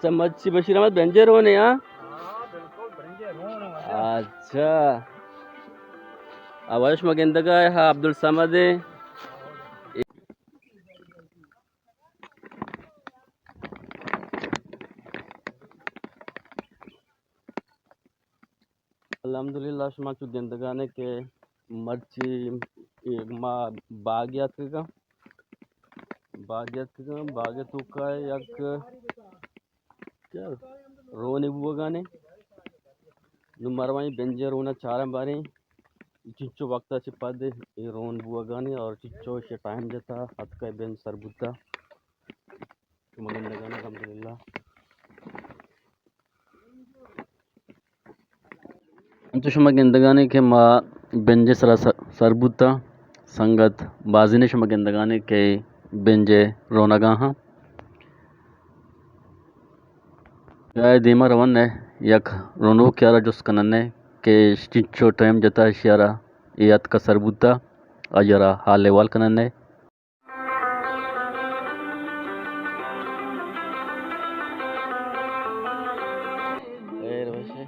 اچھا، مرچی بشیر احمد بنجے رونے، ہاں؟ اچھا۔ آ واجہ شما گندگا ہے، ہاں، عبدالصمد ہے۔ الحمدللہ، شما چو گندگانے کہ مرچی ما باگی اتکگاں، باگی اتکگاں، باگ توکا یک کیا رونے بوگانے۔ نو مروانی بنجے رونا چارم باریں، چنچو وقتا چہ پد اے رون بوگانے اور چنچو شے ٹائم جتا، اتکا بنج سر بوتا۔ شما گندگانے الحمدللہ۔ انچو شما گندگانے کہ ما بنجے سرا س-، سر بوتاں، سنگت بازینے شما گندگانے کہ بنجے رونگا ہاں۔ جائے دیما رونے یک رونوکے آرا جست کننے کہ چنچو ٹائم جتا اشیارا اے اتکا سر بوتا، آئیارا حال احوال کننے۔ خیر باشه.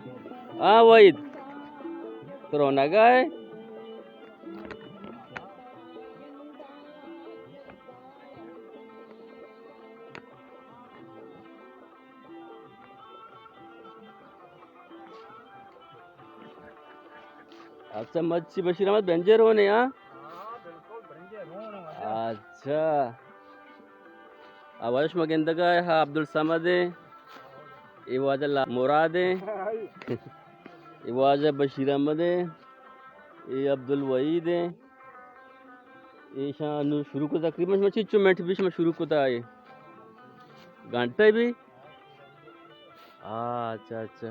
آ وحید، تو رونگا ہے؟ اچھا، مرچی بشیر احمد بنجے رونے، ہاں؟ اچھا۔ آ واجہ شما گندگا ہے، ہاں، عبدالصمد ہے۔ اے واجہ لا-، مراد ہے۔ اے واجہ بشیر احمد ہے۔ اے عبدالوحید ہے۔ ایشاں نو شروع کو، تقریباً شما چنچو منٹ بی شما شروع کتا ہے؟ گھنٹہ بی؟ آ، اچھا، اچھا۔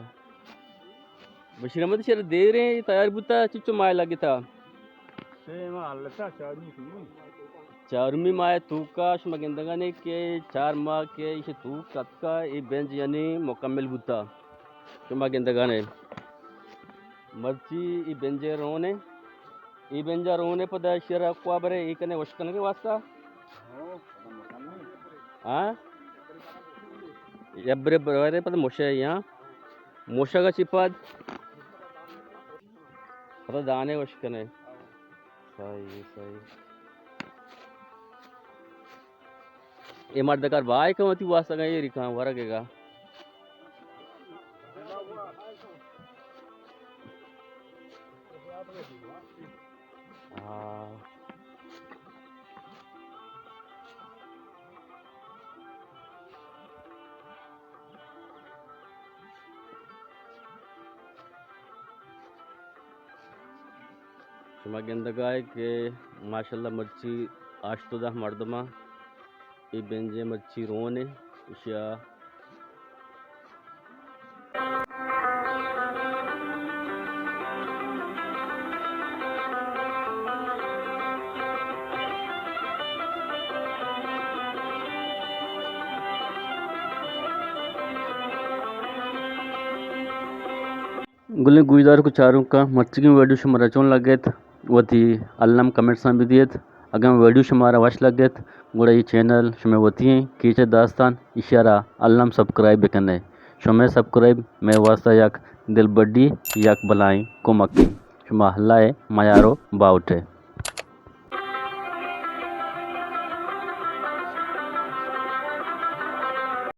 بشیر احمد شر دیر ہیں، تیار بوتا، چنچو ماہ لگتا؟ سے ماہ لگتا، چارمی شروع۔ چارمی ماہ توکا شما گندگانے کہ چار ماہ کے ایشی توک اتکا، اے بنج یعنی مکمل بوتا۔ شما گندگانے۔ مرچی اے بنجے رونے۔ اے بنجا رونے پدا شر اکوا برے اے کنے وش کنگے واسطہ۔ ہاں؟ یبرے برے پدا موشے یہاں۔ موشا کا چی پد؟ پدا دانے وش کنے۔ صحیح، صحیح۔ اے مرد کار بھائی کم وتی واسطہ گا، اے ریکاں ورگے گا۔ ہاں۔ شما گندگائے کہ ماشاءاللہ مرچی ہشت و دہ مردماں اے بنجے مرچی رونے، اشیا گلیں گوشداروک و چاروکاں، مرچیگیں ویڈیو شمارا چون لگت، وتی الم کمنٹساں بدیت۔ اگاں ویڈیو شمارا وش لگت، گڑا اے چینل شمئے وتی ایں، کیچ ءِ داستان، ایشیارا الم سبسکرائب بکنے۔ شمئے سبسکرائب مئے واسطہ یک دلبڈی، یک بلائیں کمکے۔ شما اللہ ءِ میار و باہوٹ ئے۔